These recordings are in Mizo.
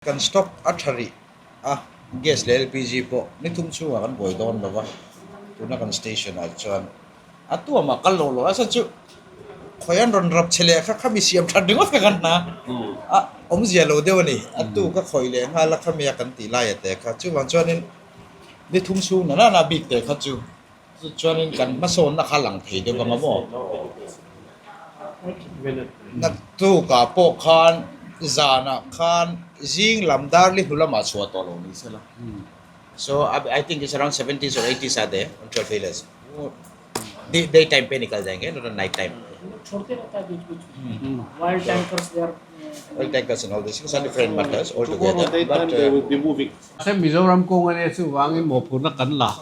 Kan stock a tha rih a, gas leh LPG pawh ni thum chhungah kan buai dawn lo va, tuna kan station ah chuan a tuamah kal lo lo a chhan chu khawi an rawn rap che leh kha khami siam that ringawt kha kan hna a awmzia lo deuh a ni, a tu ka khawih leh nghal a khami a kan tih lai a te kha chuvang chuanin ni thum chhung na nana bik te kha chu. Chuanin kan hmasawnna kha lang thei deuh ang a maw? Naktukah pawh khan zanah khan zing lam darli hnu lamah chhuah tawh lo ni sela. So I think it's around 70s or 80s are there on 12 wheelers. Day, day time pe nikal jayenge, not on night time. Oil tankers they are Oil tankers and all these things are different matters altogether. Tomorrow But daytime they will be moving. Mahse Mizoram kawng a nia chuvangin mawhphurhna kan la.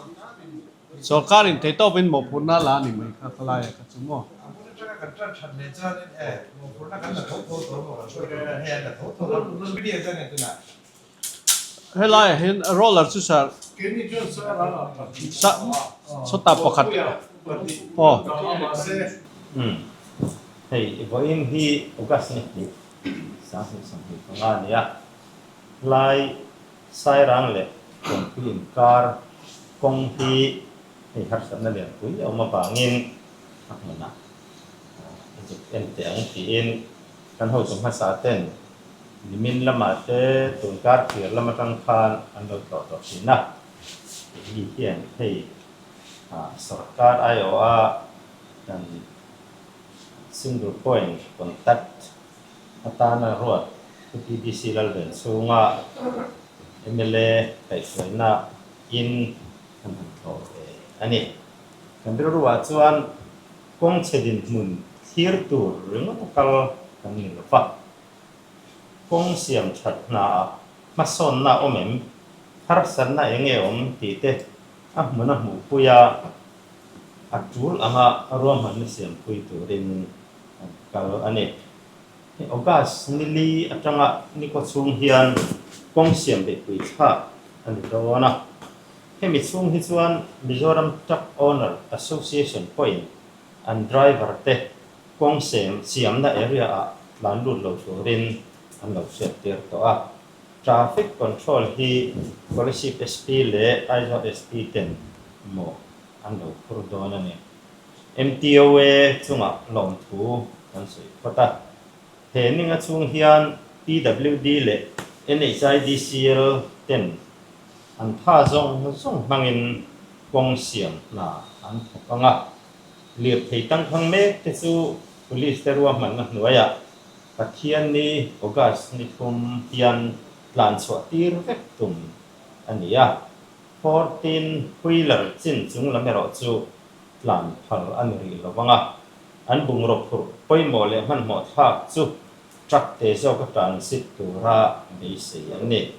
Sorkarin theihtawpin mawhphurhna la a ni mai kha ka lai a kha chu maw. Helaiah hian roller chu sir sawtah pakhat aw. Hei vawiin hi August ni hnih 2025 a ni a. Lai Sairang leh Kawngpui inkar kawng hi hei harsatna lianpui a awm avangin a hmunah a zuk en teh ang tiin kan hotu hmasa ten nimin lamah te tunkar thlir lam atang khan an lo tlawh tawh thin a. Hei hian hei sorkar aiawha kan single point contact atana ruat Pu TBC Lalven chhunga mla kaihhruaina in kan han tlawh ve a ni. Kan rilruah chuan kawng chhe dinhmun thlir tur ringawt a kal kan ni lo va. Kawng siam that hnaah hmasawnna a awm em? Harsatna eng nge awm tih te a hmun a hmuhpui a, a tul anga ruahmanna siampui turin an kal a ni. Hei August ni li atanga ni kaw chhung hian kawng siam beihpui thlak a ni dawn a. Hemi chhung hi chuan Mizoram Truck Owner Association pawhin an driver te kawng sem siamna area ah tlan lut lo turin an lo hriattir tawh a. Traffic control hi Kolasib SP leh Aizawl SP ten mawh an lo phur dawn a ni. MTOA chungah lawmthu kan sawi phawt a. He ninga chhung hian PWD leh NHIDCL ten an tha zawng zawng hmangin kawng siam hna an thawk ang a. Lirthei tangkhang mek te chu Police te ruahmanna hnuaiah Pathianni August ni thum hian tlan chhuah tir vek tum a ni a. 14 wheeler chin chung lam erawh chu tlan phal a ni rih lo vang a, an bungraw phurh pawimawh leh hmanhmawh thlak chu truck te zawk a transit tura beisei an ni.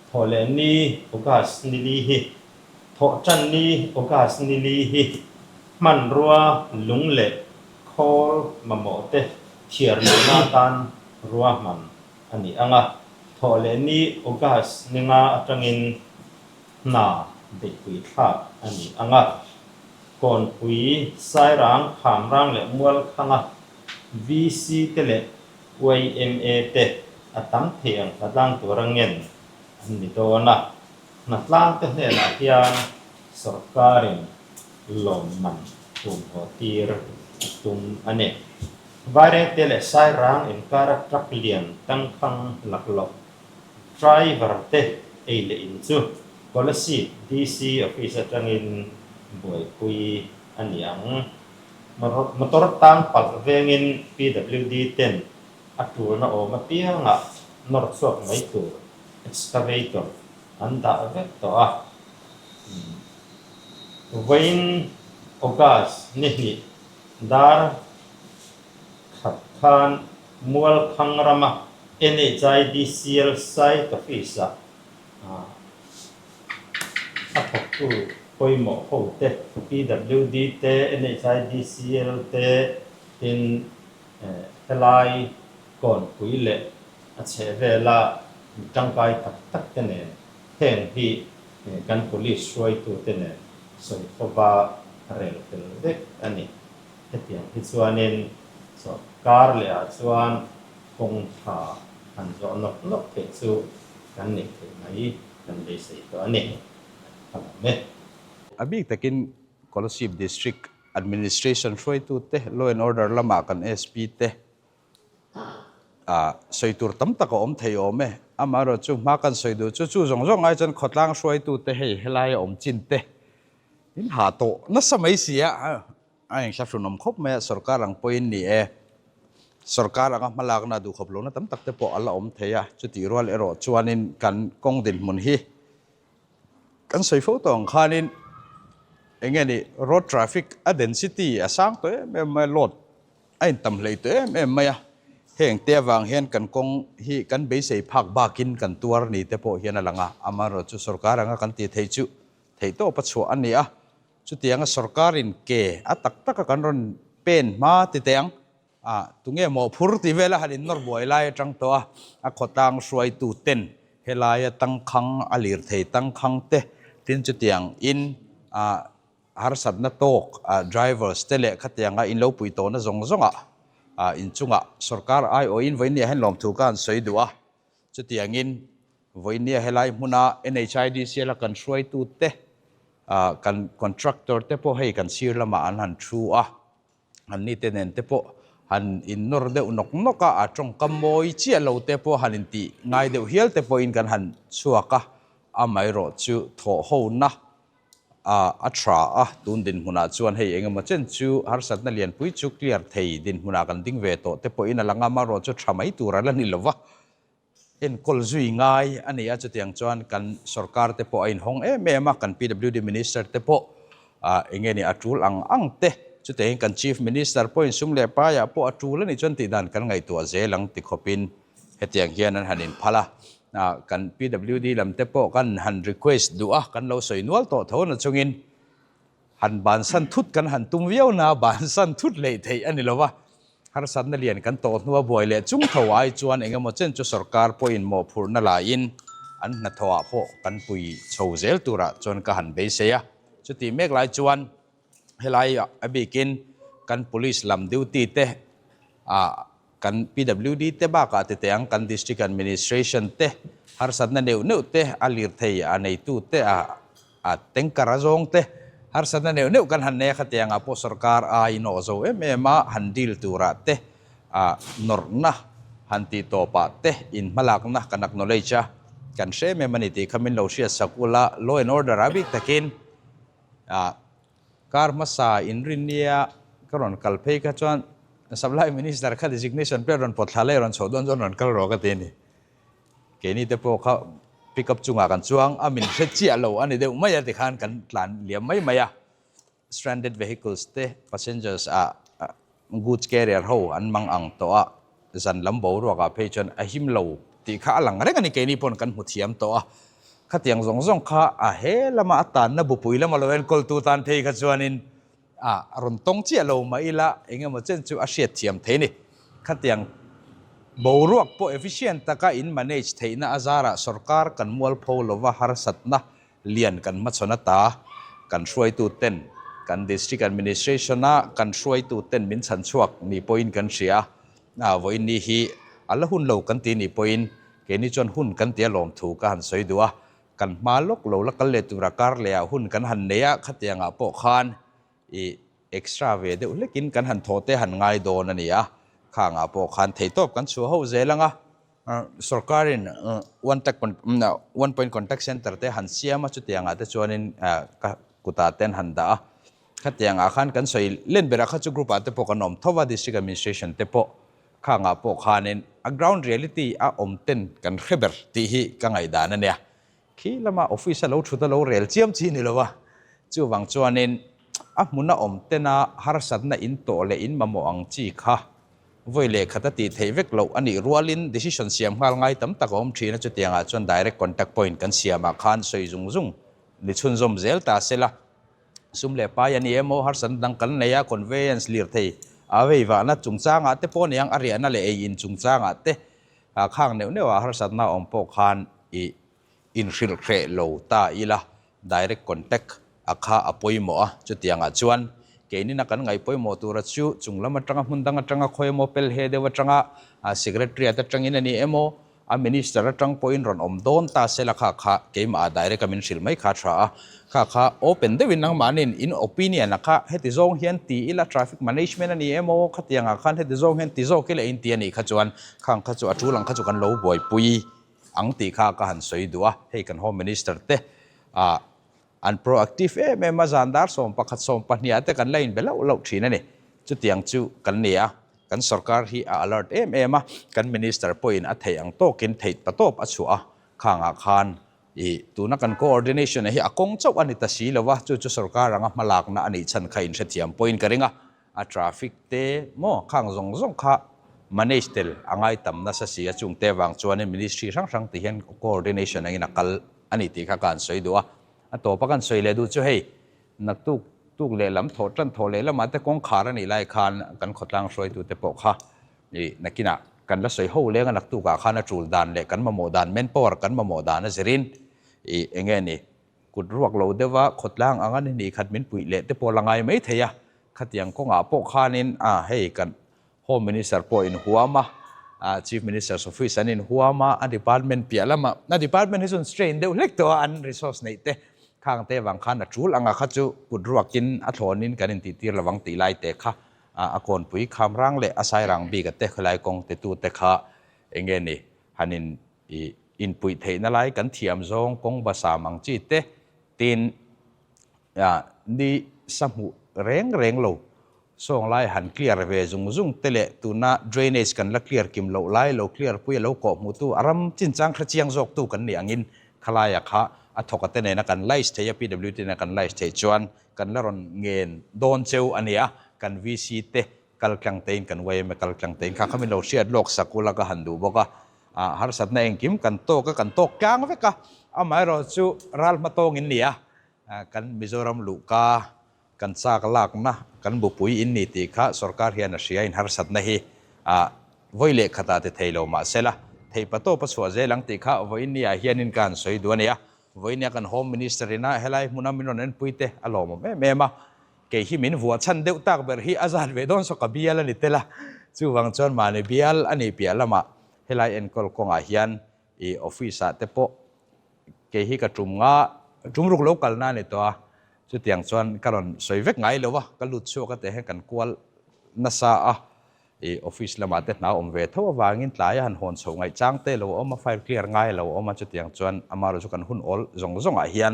Thawh leh ni August ni li hi Thawh tan ni August ni li hi hmanrua lung leh khawl mamawh te thiar luhna atan ruahman a ni ang a, thawh leh ni August ni nga atangin hna beihpui thlak a ni ang a, Kawnpui, Sairang, Khamrang leh Mualkhanga VC te leh yma te a tam thei ang hnatlang tura ngen an ni dawn a, hnatlang te hnenah hian sawrkarin lawmman tumhaw tir a tum a ni. Vairengte leh Sairang inkara truck lian tangkhang laklawh driver te ei leh in chu Kolasib DC office atangin buaipui a ni ang. Motor tang palh vengin PWD ten a tulna awm apiangah nawr chhuak mai tur excavator an dah vek tawh a. Vawiin August ni hnih Dar khat khan Mualkhang rama NHIDCL site office-ah a thawktu pawimawh ho te, PWD te, NHIDCL te tin helai kawnpui leh a chhehvela mi tangkai tak tak te nen heng hi kan police hruaitute nen sawi khawpa rel fel vek a ni. Hetiang hi chuanin chawlhkar lehah chuan kawng tha han zawh nawk nawk theih chu kan neih theih mai kan beisei tawh a ni. A lawm e. A bik takin Kolasib District Administration hruaitute, Law and Order lamah kan SP te sawi tur tam tak a awm thei awm e. Amaherawhchu hma kan sawi duh chu chu zawng zawng ai chuan khawtlang hruaitute hei helaia awm chin te in hah tawh nasa mai si a. A inhlahrunawm khawp mai a, sorkar ang pawhin ni e. Sorkar anga hmalakna duhkhawp lohna tam tak te pawh a la awm thei a, chutih rual erawh chuanin kan kawng dinhmun hi kan sawi fo tawh ang khanin eng nge ni road traffic a density a sang tawh em em mai a, load a intam hlei tawh em em mai a, heng te avang hian kan kawng hi kan beisei phak bakin kan tuar ni te pawh hian a lang a, amaherawhchu sorkar anga kan tih theih chu theihtawp a chhuah a ni a. Chutianga sorkarin ke a tak taka kan rawn pen hma ti teh ang, ah tunge mawhphur tih vela han innawr buai lai atang tawh a, a khawtlang hruaitu ten helaia tangkhang a lirthei tangkhang te tin chutiang in ah harsatna tawk ah drivers te leh khatianga in lo pui tawhna zawng zawngah ah inchungah sorkar aiawhin vawinia hian lawmthu ka han sawi duh a, chutiangin Vawinia helai hmuna NHIDCL a kan hruaitute, kan contractor te pawh hei kan sir lamah an han thu a, an ni te nen te pawh han innawr deuh nawk nawk a, a tawngkam mawi chiah lo te pawh han intih ngai deuh hial te pawhin kan han chhuak a, amaherawhchu thawhhona a tha a, tun dinhmunah chuan hei engemaw chen chu harsatna lianpui chu clear thei dinhmunah kan ding ve tawh te pawhin a la ngam a, erawhchu tha mai tur a la ni lova. Enkawl zui ngai a ni a, chutiang chuan kan sorkar te pawh a inhawng em em a, kan PWD Minister te pawh eng nge ni a tul ang ang te, chutiangin kan Chief Minister pawhin sum leh paiah pawh a tul a nih chuan tih dan kan ngaihtuah zel ang ti khawpin hetiang hian an han inphal a, kan PWD lam te pawh kan han request duh a, kan lo sawi nual tawh tho na chungin Han bansan thut kan han tum viau na, bansan thut leh theih a ni lo va. Harsatna lian kan tawh hnua buai leh chung tho ai chuan eng emaw chen chu sorkar pawhin mawhphurhna laiin an hnathawhah pawh kan pui chho zel turah chuan ka han beisei a. Chutih mek lai chuan helai a bikin kan police lam duty te ah Kan PWD te bakah ti teh ang, kan District Administration te, harsatna neuh neuh te, a lirthei a neitu te, a a tanker a zawng te, harsatna neuh neuh kan han nei a khatiang ah pawh sorkar a inawh zo em em a, han deal turah te, a nawrhna han tih tawpah te in hmalakna kan acknowledge a, kan hre em em a ni tih kha min lo hriatsak ula, law and order a bik takin a. Kar hmasa inrinnia ka rawn kal phei kha chuan Supply Minister kha designation plate rawn pawt thla leh rawn chhoh dawn chuan rawn kal rawh ka ti a ni. Keini te pawh kha pick up chungah kan chuang a, min hre chiah lo a ni deuh mai a tikhan kan tlan liam mai mai a. Stranded vehicles te passengers ah goods carrier ho an mang ang tawh a, zan lam boruak ah phei chuan a him lo tih kha a lang reng a ni, keini pawn kan hmu thiam tawh a, khatiang zawng zawng kha a he lama a tanna bupui lama lo enkawltu tan phei kha chuanin a rawn tawng chiah lo mah ila eng emaw chen chu a hriat thiam thei a ni. Khatiang boruak pawh efficient taka in manage theihna a zarah sorkar kan mualpho lova harsatna lian kan hmachhawn ata kan hruaitu ten kan District Administration a kan hruaitu ten min chhan chhuak ni pawhin kan hria a, vawiin ni hi a la hun lo kan ti ni pawhin keini chuan hun kan ti a lawmthu ka han sawi duh a, kan hma lawk lo la kal leh tura kar leh ah hun kan han nei a, khatiang ah pawh khan i extra ve deuh hlekin kan han thaw te han ngai dawn a ni a, khangah pawh khan theihtawp kan chhuah ho zel ang a, sorkarin one tag one point contact center te han siam a, chutiangah te chuanin ka kutah te an han dah a, khatiangah khan kan sawi len berah kha chu group ah te pawh kan awm tho va, district administration te pawh khangah pawh khanin a ground reality a awm ten kan hre ber tih hi ka ngaihdan a nia. Khi lama office a lo thut a lo rel chiam chi ni lo a, chuvang chuanin a hmuna awm tena harsatna in tawh leh in mamawh ang chi kha vawi leh khat a tih theih vek loh a nih rualin decision siam nghal ngai tam tak a awm thin a, chutiangah chuan direct contact point kan siamah khan sawi zung zung ni chhunzawm zel ta sela, sum leh pai a ni emaw harsatna dang kan nei a, conveyance lirthei a veivahna chungchangah te pawh niang a riahna leh ei in chungchangah te khang neuh neuhah harsatna awm pawh khan i inhrilh hreh lo ta ila, direct contact a kha a pawimawh a, chutiangah chuan keinina kan ngaih pawimawh tura chu chung lam atanga hmun dang atanga khawi emaw pel he deuh atanga secretariat atangin a ni emaw A minister atang pawhin rawn awm dawn ta se la kha kha keimah ah direct a min hrilh mai kha tha a, kha kha open deuhin nangmahniin in opinion a kha heti zawng hian ti ila traffic management a ni emaw khatiang ah khan heti zawng hian ti zawk ila in ti a nih kha chuan khang kha chu a tul ang kha chu kan lo buaipui ang tih kha ka han sawi duh a, hei kan home minister te ah An proactive em em a, zan dar 11 20 ah te kan la inbe loh loh thin a ni. Chutiang chu kan ni a, kan sorkar hi a alert em em a, kan minister pawhin a theih ang tawkin theih ta tawp a chhuah a, khangah khan i tuna kan coordination a hi a kawng chauh a ni ta si lo va, chu chu sorkar anga hmalakna a nih chhan kha inhrethiam pawhin ka ring a, a traffic te maw khang zawng zawng kha manage tel a ngai tam nasa si a, chungte vang chuanin ministry hrang hrang ti hian coordination angin a kal a ni tih kha ka han sawi duh a, a tawpa kan sawi leh duh chu hei naktuk tuk leh lam thawh tan thawh leh lamah te kawngkhar a nih lai khan kan khawtlang hruaitute pawh kha ih nakinah kan la sawi ho leng a naktukah khan a tul dan leh kan mamawh dan manpower kan mamawh dan a zirin ih eng nge ni kut ruak lo deuha khawtlang anga ni hnih khat min puih leh te pawh la ngai mai thei a, khatiang kawngah pawh khanin a hei kan Home Minister pawh inhuam a, Chief Minister's Office an inhuam a, a department piah lamah, a department hi chuan strain deuh hlek tawh a, an resource neih te khang te vang khan a tul anga kha chu kut ruakin a thlawnin kan intihtir lovang tih lai te kha a kawnpui kham rang leh a sairang bik a te khawilai kawng te tu te kha eng nge ni han in inpuih theihna lai kan thiam zawng kawng basam ang chi te tin ni sa hmuh reng reng lo. Sawng lai han clear ve zung zung te leh tuna drainage kan la clear kim loh lai lo clear pui a lo kawh hmuh tu a ram chinchang hre chiang zawk tu kan nih angin khalai a kha a thawk a te nena kan lice thei a PWD nena kan lice theih chuan kan la rawn ngen dawn cheu a nia kan VC te kal tlang tein kan yma kal tlang tein kha kha min lo hriat lawk sak ula ka han duh bawk a a harsatna engkim kan tawk a kan tawk tlang vek a amaherawhchu ral hma tawngin nia kan Mizoram luhka Kan chak lakna, kan bupui in ni tih kha sorkar hian a hria in harsatna hi a vawi leh khatah ti thei lo mahsela, theihpa tawp a chhuah zel ang tih kha vawiin ni ah hianin ka han sawi duh a ni a. Vawiin nia kan Home Minister ina helai hmuna min rawn enpui te a lawmawm em em a, kei hi min vuah chhan deuh tak ber hi a zat ve dawn saw ka bial a ni tel a, chuvang chuan mahni bial a nih piah lamah helai enkawl kawngah hian i office ah te pawh Kei hi ka tum nga, tum ruk lo kalna a ni tawh a, chutiang chuan ka rawn sawi vek ngai lo a, ka lut chhuak a teh hian kan kual nasa a, ih office lamah te hna awm ve tho avangin tlai a han hawn chhoh ngaih chang te lo awm a, file clear ngai a lo awm a, chutiang chuan amaherawh chu kan hun awl zawng zawngah hian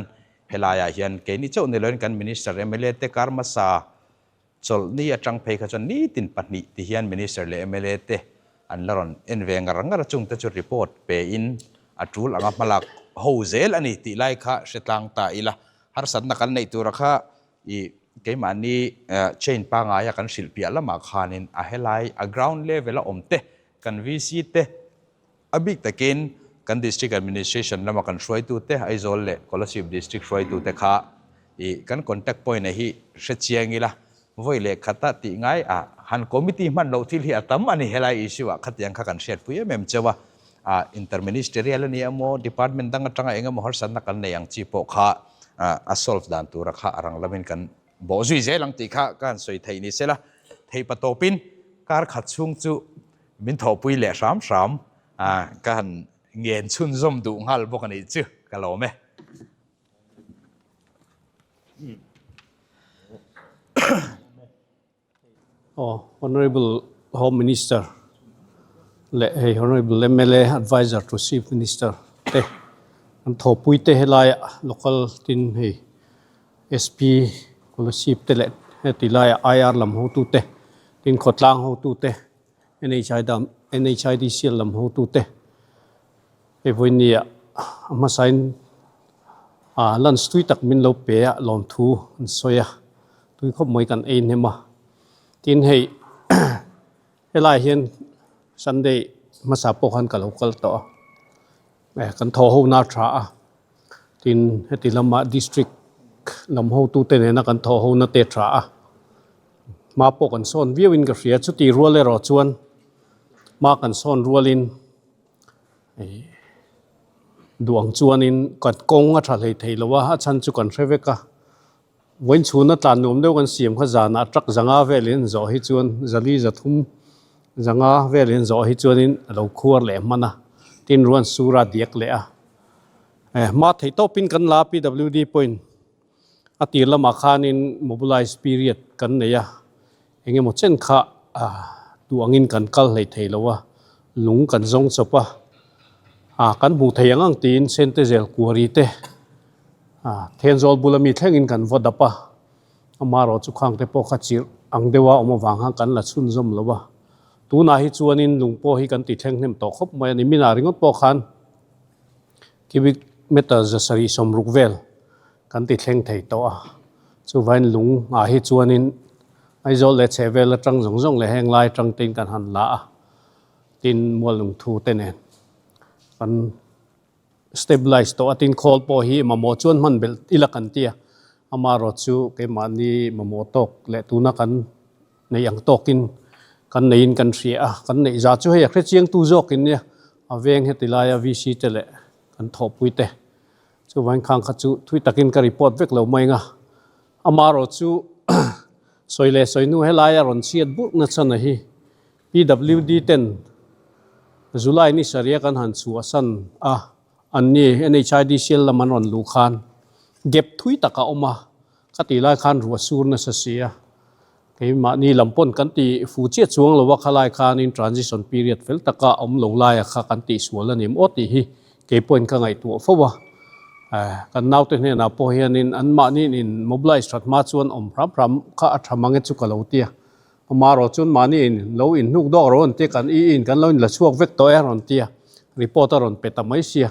helaiah hian keini chauh ni loin kan minister mla te kar hmasa Chawlhni atang phei kha chuan nitin pahnih ti hian Minister leh mla te an la rawn en ve ngar ngar a, chungte chu report pe in a tul anga hmalak ho zel a ni tih lai kha hre tlang ta ila. Harsatna kan neih tura kha i keimahni chain pangaia kan hrilh piah lamah khanin a helai a ground level a awm te kan VC te A bik takin kan District Administration lama kan hruaitute, Aizawl leh Kolasib District hruaitute kha i kan contact point a hi hre chiang ila, vawi leh khata tih ngai a han committee hman loh thil hi a tam a ni helai issue ah khatiang kha kan hriatpui em em cheu a, a interministerial a ni emaw department dang atanga eng emaw harsatna kan nei ang chi pawh kha a solve dan tura kha a rang lamin kan bawh zui zel ang tih kha ka han sawi theih ni sela, theihpa tawpin kar khat chhung chu Min thawhpui leh hram hram a, ka han ngen chhunzawm duh nghal bawk a nih chu, ka lawm e. Aw, Honourable Home Minister leh hei Honourable mla Adviser to Chief Minister te an thawhpui te helaiah local tin hei SP Kolasib te leh heti laiah IR lam hotute tin khawtlang hotute NHIDCL lam hotute hei vawinia a hmasain lunch tui tak min lo pe a lawmthu an sawi a tui khawp mai kan ei hnem a tin hei helaiah hian Sunday hmasa pawh khan ka lo kal tawh a kan thaw ho na tha a. Tin, heti lama district lam hotute nena kan thawh hona te tha a, hma pawh kan sawn viauin ka hria. Chuti rual erawh chuan hma kan sawn rualin ih duh ang chuanin kan kawng a tha hlei thei lo a, a chhan chu kan hre vek a. Vawiin chhuna tlan nuam deuh kan siam kha zanah truck zanga velin an zawh hi chuan zali zathum zanga velin an zawh hi chuanin a lo khuar leh hman a. Tin ruan sur a diak leh a. Hma theih tawpin kan la a PWD pawhin a tir lamah khanin mobilize period kan nei a, eng emaw chen kha duh angin kan kal hlei thei lo a, lung kan zawng chawp a, kan hmuh thei ang ang tiin Sentezel Kuari te Thenzawl bula mi thlengin kan va dap a, amaherawh chu khang te pawh kha chirh ang deuha awm avang khan kan la chhunzawm lo a, tunah hi chuanin lung pawh hi kan ti thleng hnem tawh khawp mai a ni, minah ringawt pawh khan cubic meter 760 vel kan ti thleng thei tawh a, chuvain lung ah hi chuanin Aizawl leh chhehvel atang zawng zawng leh heng lai atang tein kan han la a, tin mual lungthu te nen kan stabilize tawh a, tin khawl pawh hi mamawh chuan hman belh ila kan ti a, amaherawh chu keimahni mamawh tawk leh tuna kan neih ang tawkin kan neiin kan hria a, kan neih zah chu hei a hrechiangtu zawkin nia a veng heti laia VC te leh kan thawhpui te chuvangin khang kha chu thui takin ka report vek lo mai ang a, amaherawh chu sawi leh sawi hnu helaia rawn chhiat burh nachhan a hi PWD ten July ni sarih a kan han chhuahsan a, anni NHIDCL lam an rawn luh khan gap thui tak a awm a, ka tih lai khan ruah sur nasa si a, keimahni lam pawn kan ti fu chiah chuang lo a, khalai khanin transition period fel taka awm lo laia kha kan tihsual a ni maw tih hi keipawhin ka ngaihtuah fo a, kan naute hnenah pawh hianin anmahniin in mobilize that hma chuan awm hram hram kha a tha mang e chu ka lo ti a. Amaherawh chuan mahni in lo in hnuk dawk rawh an tia kan i in kan lo in la chhuak vek tawh e a rawn tia, report a rawn pe ta mai sia,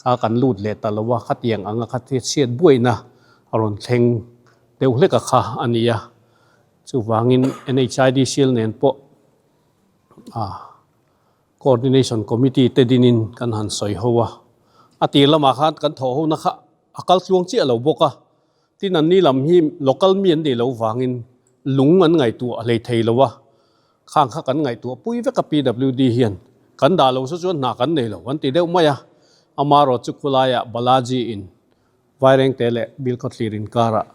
kha kan lut leh ta lo a, khatiang anga kha chhiat buaina a rawn thleng deuh hlek a kha a ni a, chuvangin NHIDCL nen pawh coordination committee te dinin kan han sawi ho a, a tir lamah khan kan thawh hona kha a kal tluang chiah lo bawk a. Tin anni lam hi local mi an nih loh vangin lung an ngaihtuah hlei thei lo a, khang kha kan ngaihtuah pui vek a PWD hian kan dah lo saw chuan hna kan nei lo an ti deuh mai a, amaherawh chu khulaiah Balaji in Vairengte leh Bilkhawthlir inkarah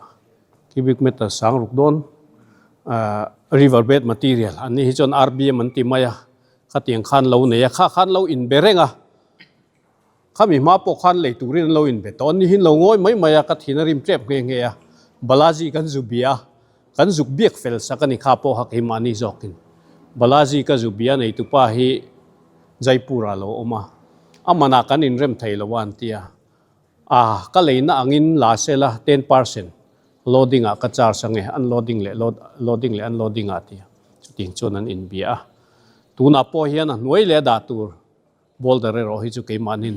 cubic meter 6000 dawn river bed material anni hi chuan RBM an ti mai a, khatiang khan lo nei a, kha khan lo inbe reng a. Khami hma pawh khan lei turin an lo inbe tawh a, ni hin lo ngawi mai mai a, ka thin a rim tep nghe nghe a, Balaji kan zu bia a, kan zuk biak fel sak a ni kha pawh hak hi mahni zawkin Balaji ka zu bia neitupa hi Jaipur ah lo awm a, a manah kan inrem thei lo a an ti a, ah ka leina angin la sela 10% loading ah ka charge ange, unloading leh loading leh unloading ah ti a, chutiang chuan an inbia a, tunah pawh hian a hnuai leh a dah tur. Boulder erawh hi chu keimahnin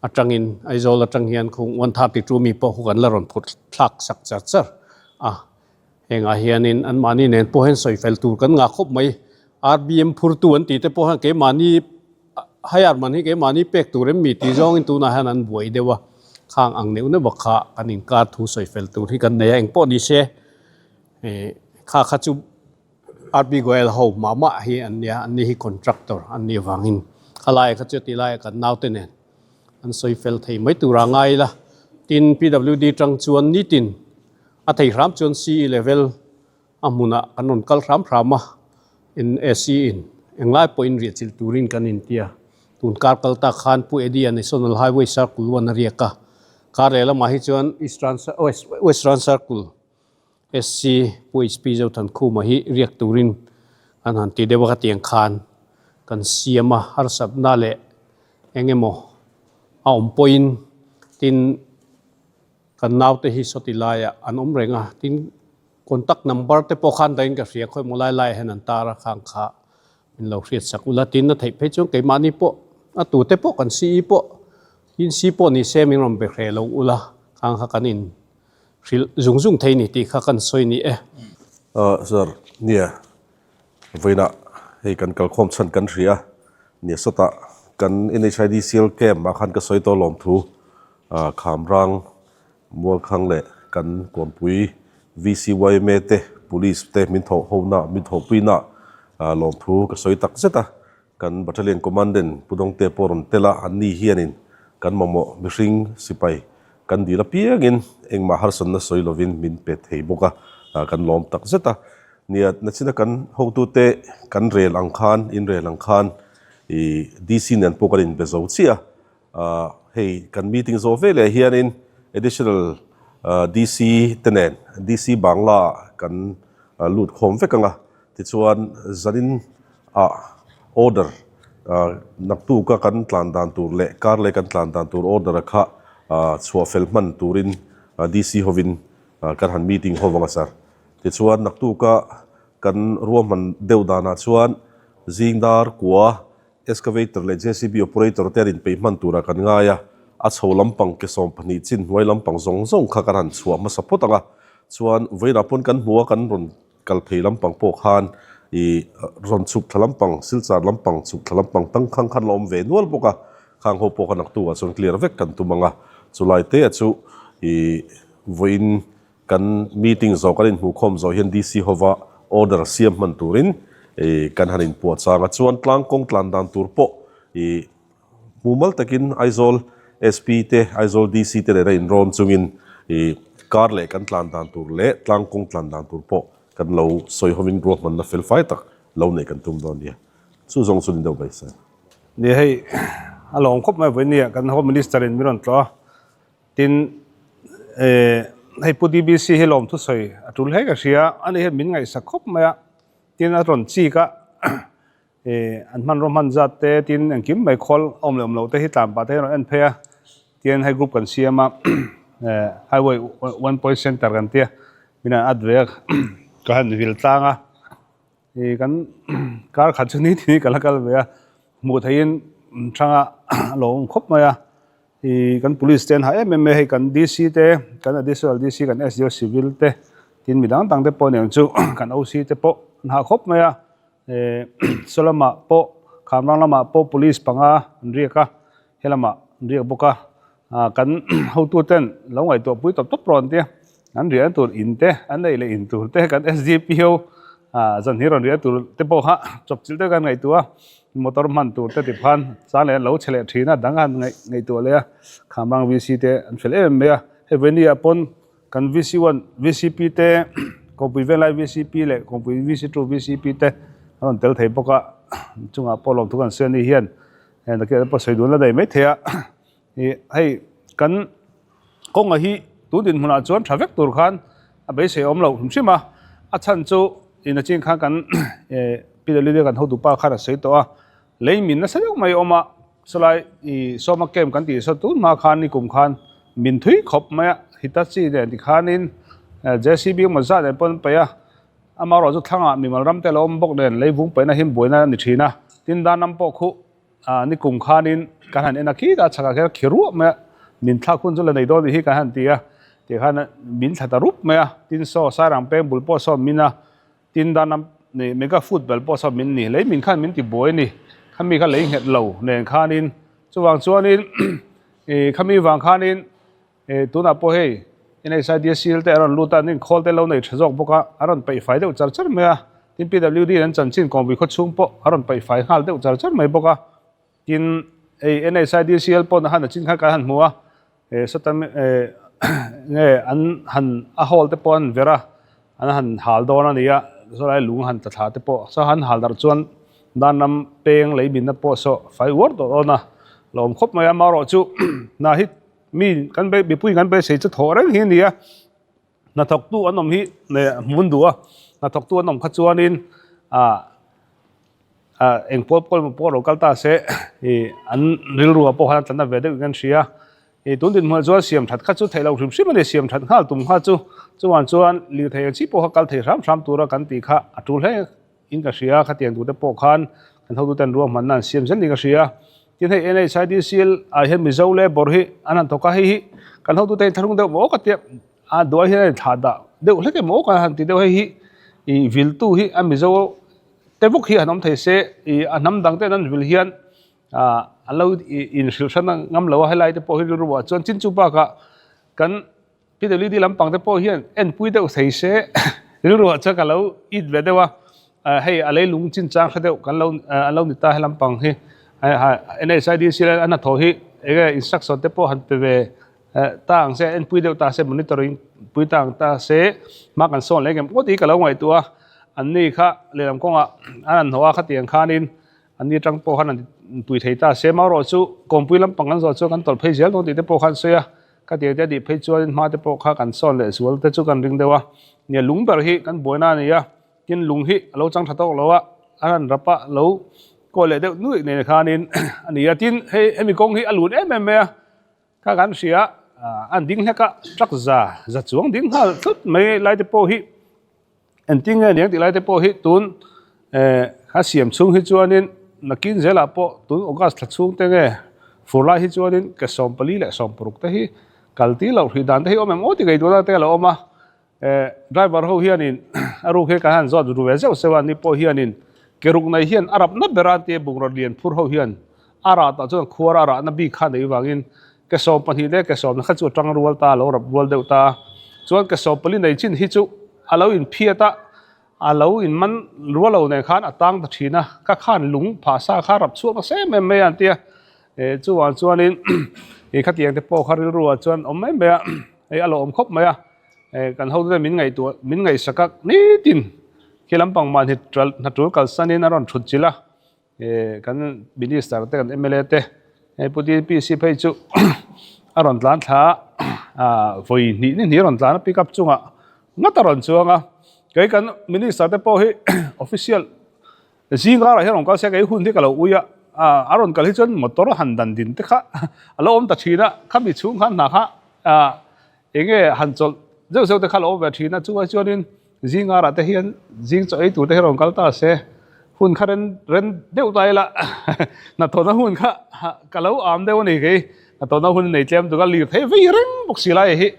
atangin Aizawl atang hian khung 132 mi pawh khu kan la rawn phut thlak sak char char a, hengah hianin anmahni nen pawh hian sawi fel tur kan ngah khawp mai. RBM phurtu an tih te pawh hian keimahni hire man hi keimahni pek tur em mi tih zawngin tunah hian an buai deuh a, khang ang neuh neuh kha kan inkar thu sawi fel tur hi kan nei a, engpawh ni se kha kha chu. RB Goyal ho mah mah hi an nia, an ni hi contractor an nih avangin khalai kha chu ti laia kan naute nen an sawi fel thei mai tura ngai ila. Tin, PWD tang chuan nitin a thei hram chuan CE level a hmunah kan rawn kal hram hram a, NSC in englai pawhin riahchilh turin kan intia. Tun kar kal tak khan Pu Eddie-a National Highway Circle one a riak a, kar leh lamah hi chuan Eastern Western Circle SC Pu HP Zothankhuma hi riak turin an han ti deuh a, khatiang khan kan siam a, harsatna leh eng emaw a awm pawhin tin kan naute hi sawti laiah an awm reng a, tin contact number te pawh khan dahin ka hria khawi maw lai laiah hian an tar a, khang kha min lo hriat sak ula, tin a theih phei chuan keimahni pawh a tute pawh kan CE pawh tin C pawh ni se min rawn be hreh lo ula, khang kha kan in Hrilh zung zung thei ni tih kha kan sawi ni e. Sir, nia, vawiinah hei kan kalkhawm chhan kan hria a, nia sawtah kan NHIDCL camp ah khan ka sawi tawh lawm thu Khamrang, Mualkhang leh kan Kawnpui VCYMA te, Police te min thawh hona, min thawhpuina lawmthu ka sawi tak zet a. Kan Battalion Commandant Pu Dawngte pawh rawn tel a, anni hianin kan mamawh mihring sipai kan dil apiangin engmah harsatna sawi lovin min pe thei bawk a, kan lawm tak zet a. Nia, nachina kan hotute kan rel ang khan, inrel ang khan i Ih DC nen pawh kan inbe zo chiah a, hei kan meeting zawh veleh hianin additional DC te nen DC Bangla ah kan lut khawm vek ang a, tichuan zanin ah order naktuka kan tlan dan tur leh kar leh kan tlan dan tur order a kha chhuah fel hman turin DC hovin kan han meeting ho vang a sir. Tichuan naktuka Kan ruahman deuh danah chuan zingdar kua, excavator leh JCB operator te an inpeih hman turah kan ngai a, a chho lampang ke 12 chin hnuai lampang zawng zawng kha kan han chhuah hmasa phawt ang a, chuan vawiinah pawn kan hmu a kan rawn kal phei lampang pawh khan ih rawn chhuk thla lampang, silchar lampang chhuk thla lampang tangkhang khan la awm ve nual bawk a, khang ho pawh kha naktukah chuan clear vek kan tum ang a, chulai te chu ih vawiin Kan meeting zawh kan inhmuhkhawm zawh hian DC hova order siam hman turin kan han inpuah chang a, chuan tlang kawng tlan dan tur pawh ih mumal takin Aizawl SP te, Aizawl DC te nena inrawn chungin ih kar leh kan tlan dan tur leh tlang kawng tlan dan tur pawh kan lo sawi hovin ruahmanna fel fai tak lo neih kan tum dawn nia. Chu zawng chu ni deuh mai sir. Ni hei a lawm khawp mai vawinia kan Home Minister in min rawn tlawh a. Tin, hei Pu DBC hi lawm thusawi a tul hle ka hria, ani hian min ngaihsak khawp mai a, tin a rawn chik a, an hmanraw hman zat te, tin engkim mai khawl a awm leh awm loh te hi tlan pah te hian a rawn en phei a, tin hei group kan siam a, highway one point center kan tia, min han at ve a, ka han vil tlang a. Ih kan kar khat chu ni tih ka la kal ve a, hmuh theihin thanga a lo awm khawp mai a, ih kan police te an hah em em mai a, hei kan DC te kan additional DC kan SDO civil te tin mi dang dang te pawh aniang chu kan OC te pawh an hah khawp mai a, eh saw lamah pawh khamrang lamah pawh police panga an riak a, helamah an riak bawk a. Ah kan hotu ten lo ngaihtuah pui tawp tawp rawh an tia, an riahna tur in te, an ei leh in tur te kan SDPO ah zan hi rawn riah tur te pawh kha chawp chilh deuh kan ngaihtuah a, motor hman tur te ti phan chang leh an lo che leh thin a, dang a han ngaihtuah leh a, Khamrang VC te an fel em em mai a, hei Venia pawn kan VC one VCP te Kawngpui Venglai VCP leh Kawngpui VC two VCP te an rawn tel thei bawk a, chungah pawh lawmthu kan sawi a ni hian heng takih pawh sawi dun la daih mai thei a. Ih hei kan kawnga hi tun dinhmunah chuan tha vek tur khan a beisei awm loh hrim hrim a, a chhan chu ina chin khan kan eh PWD kan hotu pa khan a sawi tawh a, lei min nasa deuh mai a awm a, sawlai ih sawma camp kan tih saw tun hma khan nikum khan min thui khawp mai a, Hitachi nen tikhanin JCB emaw zat nen pawh an paih a, amaherawhchu thlangah mimal ram te a lo awm bawk nen leivung paihna hi buaina a ni thin a, tin dan ram pawh khuh Ah nikum khanin kan han en a khitah chhakah khian khi ruah mai a, min thlak hun chu la nei dawn tih hi kan han ti a, tikhan min thla ta rup mai a, tin saw Sairang peng bul pawh saw min a, tin dan a ni mega foot bel pawh saw min ni, lei min khan min ti buai a ni, khami kha lei nghet lo nen khanin chuvang chuanin ih khami vang khanin Eh tunah pawh hei NSID seal te a rawn lut a, an inkhawl te lo nei tha zawk bawk a, a rawn peih fai deuh char char mai a, tin PWD an chanchin kawngpui khaw chhung pawh a rawn peih fai nghal deuh char char mai bawk a, tin hei NSID seal pawh han a chin khan kan han hmu a, eh sawta eh nge an han a hall te pawh an ver a, an han hal dawn a ni a, sawlai lung han tla thla te pawh saw han hal darh chuan dan ram peng lei minna pawh saw fai uar tawh dawn a, la awm khawp mai a, amaherawhchu hna hi Mi kan bei mipui kan beisei chu thawh reng hi a ni a, hnathawktu an awm hi hmun duh a, hnathawktu an awm kha chuanin ah ah eng pawl pawl emaw pawh lo kal ta se ih an rilru ah pawh khan an tla na ve deuhin kan hria. Ih tun dinhmunah chuan siam that kha chu theih loh hrim hrim a ni, siam that nghal tum kha chu chuan chuan lirthei ang chi pawh kha kal thei hram hram tura kan tih kha a tul hle. In ka hria, khatiang tute pawh khan kan hotuten ruahmanna an siam zel niin ka hria. Tin hei NHIDCL ah hian Mizo labour hi an han thawk a, hei hi kan hotute hi thlahrung deuh maw ka tia, a duai hian a inthlah dah deuh hlek em maw ka han ti deuh hei hi ih viltu hi a Mizo te bawk hi han awm thei se, ih a hnam dang ten an vil hian ah an lo inhrilh hran ngam lo a, helai te pawh hi rilru ah chuan chin chu bakah kan PWD lampang te pawh hian enpui deuh thei se rilruah chuan ka lo it ve deuh a, hei a leilung chinchang hre deuh kan lo an lo ni ta he lampang hi NHIDC leh an hnathawh hi enge instruction te pawh han pe ve ta ang se enpui deuh ta se monitoring pui ta ang ta se hma kan sawn leh engem ngawt hi ka lo ngaihtuah a, an ni kha lehlam kawngah an han hnawh a khatiang khanin. An ni atang pawh khan an pui thei ta se. Amaherawhchu kawngpui lampang kan zawh chuan kan tawlh phei zel dawn tih te pawh khan an sawi a. Ka tir te a tih phei chuanin hma te pawh kha kan sawn leh zual te chu kan ring deuh a. Nia lung ber hi kan buaina a ni a, tin lung hi a lo chang tha tawk lo a, a ran rap a lo kawi leh deuh nuih nen khanin a ni a. Tin hei hemi kawng hi a lut em em mai a, kha kan hria a an ding hlek a, truck za za chuang ding nghal thut mai lai te pawh hi. Engtin nge niang tih lai te pawh hi tun eh a siam chhung hi chuanin nakin zelah pawh tun August thla chhung te nge fur lai hi chuanin ke 14 leh 16 te hi kal tir loh hrih dan te hi awm em aw ti ngei duhna te a lo awm a eh driver ho hianin a ruk hi kan han zawt ru ve zeuh zeuh a ni pawh hianin ke ruk nei hian a rapna ber a tia bungraw lian phur ho hian a rah tah chuan khuar a rahna bik kha nei vangin ke 12 leh ke 10 kha chu a tang rual ta a lo rap rual deuh ta a chuan ke 14 nei chin hi chu A lo inphiat a, a lo inman rual lo nen khan a tang ta thin a, ka khan lung phah sa kha rap chhuak nasa em em mai a an ti a, eh chuvang chuanin ih khatiang te pawh kha rilru ah chuan awm mai mai a, hei a lawm khawp mai a, eh kan hotute min ngaihtuah min ngaihsak a nitin khi lampang mahni hna tul kalsanin a rawn thut chilh a. Kan minister te kan mla te hei pu DPC phei chu a rawn tlan thla a vawi hnih ni hnih a rawn tlan a pick up chungah ngat a rawn chuang a kei kan minister te pawh hi official zing karah hian rawn kal se kei hun hi ka lo ui a a rawn kal hi chuan motor han dan din te kha a lo awm ta thin a khami chhung khan hna kha enge han chawlh zeuh zeuh te kha a lo awm ve thin a chuvai chuanin Zing arah te hian zing chaw ei tur te hi rawn kal ta se, hun kha ren ren deuh ta ila hnathawhna hun kha ka lo am deuh a ni kei, hnathawhna hun nei tlem tuk a lir thei vei reng bawk si lai hi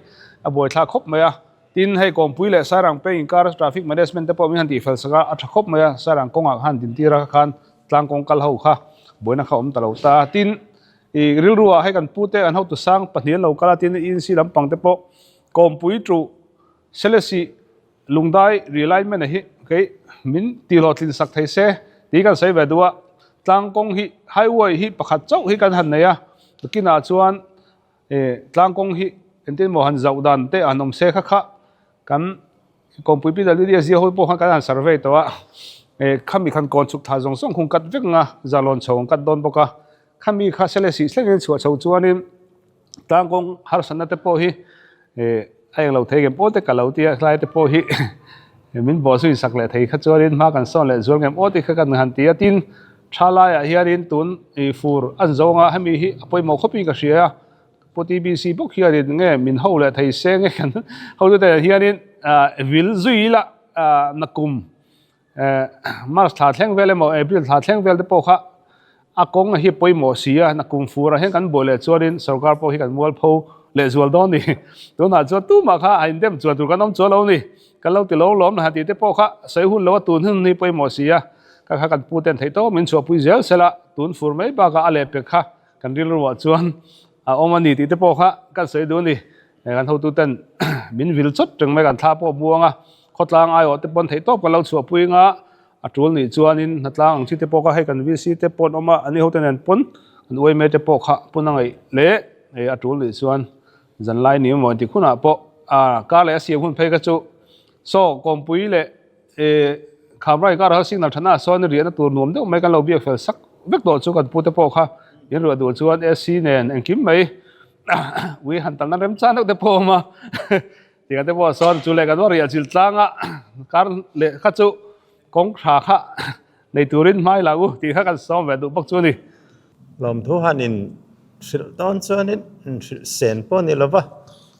a buaithlak khawp mai a. Tin, hei Kawngpui leh Sairang peng inkar traffic management te pawh min han tihfel sak a, a tha khawp mai a, Sairang kawngah khan dintir a khan tlang kawng kal ho kha buaina kha awm ta lo ta. Tin, i rilru ah hei kan pu te an hotu sang pahnih an lo kal a, tin ENC lampang te pawh Kawngpui tuh Selesih lungdai realignment a hi kei min tihhlawhtlin sak thei se tih kan sawi ve duh a, tlang kawng hi highway hi pakhat chauh hi kan han nei a, kinah chuan tlang kawng hi engtin emaw han zauh dan te han awm se kha kha kan kawngpui PWD a zia ho pawh khan kan han survey tawh a, khami khan kawn chhuk thla zawng zawng khung cut vek ang a, zalawn chho an cut dawn bawk a, khami kha Selesih thlengin chhuah chho chuanin. Tlang kawng harsatna te pawh hi a englo thei ngem aw te ka lo ti a, hlai te pawh hi min bawh zui sak leh thei kha chuanin hma kan sawn leh zual ngem aw tih kha kan han ti a, tin tha laiah hianin tun ih fur an zawng a, hemi hi a pawimawh khawpin ka hria a, Pu TBC bawk hianin nge min ho leh thei se nge kan hotute hianin vil zui ila nakum. March thla thleng vel emaw April thla thleng vel te pawh kha a kawng hi pawimawh si a, nakum furah hian kan buai leh chuanin sorkar pawh hi kan mualpho leh zual dawn ni. Tunah chuan tumah kha a indem chuan tur kan awm chuan lo ni. Kan lo ti lo lawm na han tih te pawh kha sawi hun lo a tun hun hi pawimawh si a, ka kha kan pu ten theih tawp min chhuahpui zel sela tun fur mai bakah a lehpek kha kan rilruah chuan a awm a ni tih te pawh kha kan sawi duh a ni. Kan hotuten min vil chawt reng mai kan thla pawh buang a, khawtlang aiawh te pawn theih tawp kan lo chhuahpui anga a tul nih chuanin hnatlang ang chi te pawh kha hei kan VC te pawh an awm a, ani hote nen pawn an uaime te pawh kha pun a ngaih leh hei a tul nih chuan zanlai ni emaw inti hunah pawh a kar leh a siam hun phei kha chu saw kawmpui leh E, Khamrai kar ho signal thana sawn riahna tur nuam deuh mai kan lo biak fel sak vek tawh chu kan pute pawh kha in ruah duh chuan AC nen engkim mai ui han talna remchang deuh te pawh awm a tiang te pawh sawn chu leh kan va riah chil tlang a kar leh kha chu kawng tha kha nei turin hmai la u tih kha kan sawm ve duh bawk chu a ni. Lawmthu han in hrilh dawn chuanin in hrilh sen pawh ni lova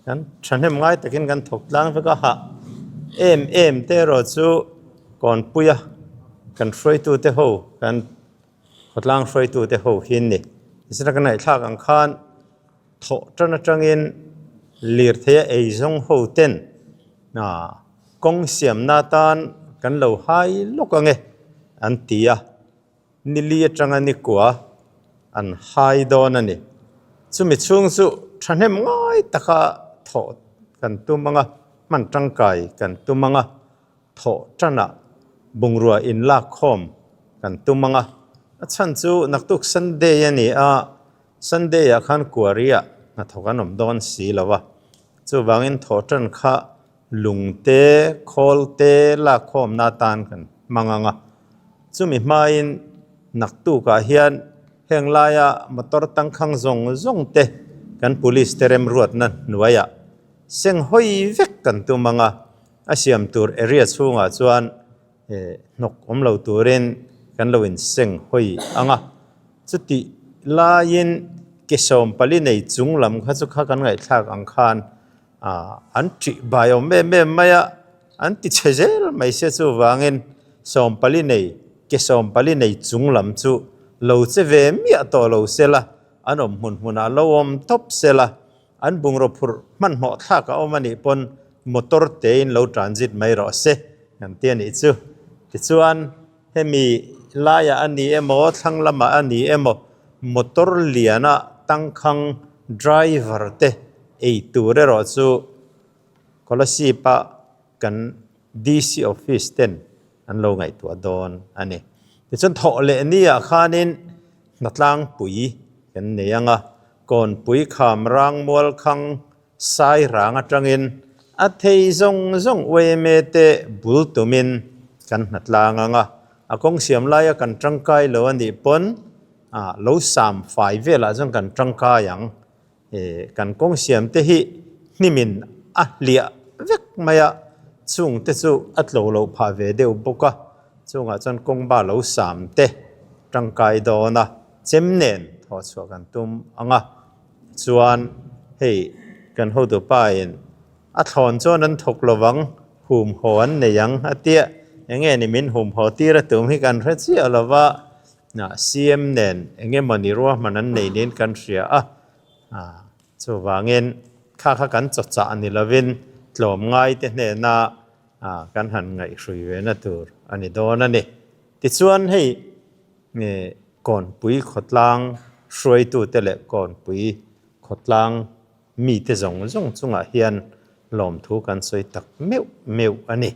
kan thahnem ngai takin kan thawk tlang vek a hah em em te erawh chu kawnpuia kan hruaitute ho kan khawtlang hruaitute ho hi an ni. Tichuan ka ngaihthlak ang khan thawh tan atangin lirtheia eizawng ho ten kawng siamna atan kan lo hai lawk ange an ti a. Nili atanga nikua an hai dawn a ni. Chumi chhung chu thahnem ngai taka thawh kan tum ang a, hman tangkai kan tum ang a, thawh tanah bungrua inlak khawm kan tum ang a. A chhan chu naktuk Sunday a ni a, Sunday ah khan Kuari-ah hnathawk an awm dawn si lo a. Chuvangin thawh tan kha Lungte, khawlte lakkhawmna atan kan hmang ang a. Chumi hmain Naktukah hian heng laia motor tangkhang zawng zawng te kan police te remruatna hnuaiah seng hawi vek kan tum ang a, a siam tur area chhungah chuan hnawk awm lo turin kan lo inseng hawi ang a. Chutih laiin ke 40 nei chung lam kha chu kha kan ngaihthlak ang khan an ṭih bai awm em em mai a, an ti chhe zel mai sia chuvangin 40 nei ke 40 nei chung lam chu lo che ve miah tawh lo sela, an awm hmun hmunah lo awm tawp sela, an bungraw phurh hmanhmawh thlak a awm a nih pawn motor tein lo transit mai rawh se kan ti a nih chu. Tichuan hemi laiah a ni emaw thlang lamah a ni emaw motor liana tangkhang driver te ei tur erawh chu Kolasib a kan DC office ten an lo ngaihtuah dawn a ni. Tichuan thawh leh ni ah khanin hnatlangpui kan nei ang a, Kawnpui kham rang mual khang sai rang atangin a thei zawng zawng yma te bul tumin kan hnatlang ang a, a kawng siam laia kan tangkai lo a nih pawn lo sam fai velah chuan kan tangkai ang. Kan kawng siam te hi hnimin a hliah vek mai a, chung te chu a tlo loh phah ve deuh bawk a, chungah chuan kawng ba lo sam te tangkai dawn a, chem nen thawh chhuah kan tum ang a, chuan hei kan hotu pa in a thlawn chuan an thawk lo vang, hum haw an nei ang a tia, eng nge ni min hum haw tir a tum hi kan hre chiah lo va. CM nen eng emawni ruahman an nei niin kan hria a, chuvangin kha kha kan chawchah ni lovin tlawmngai te hnena kan han ngaihhrui ve na tur a ni dawn a ni. Tichuan hei Kawnpui khawtlang hruaitute leh Kawnpui khawtlang mite zawng zawng chungah hian lawmthu kan sawi tak meuh meuh a ni.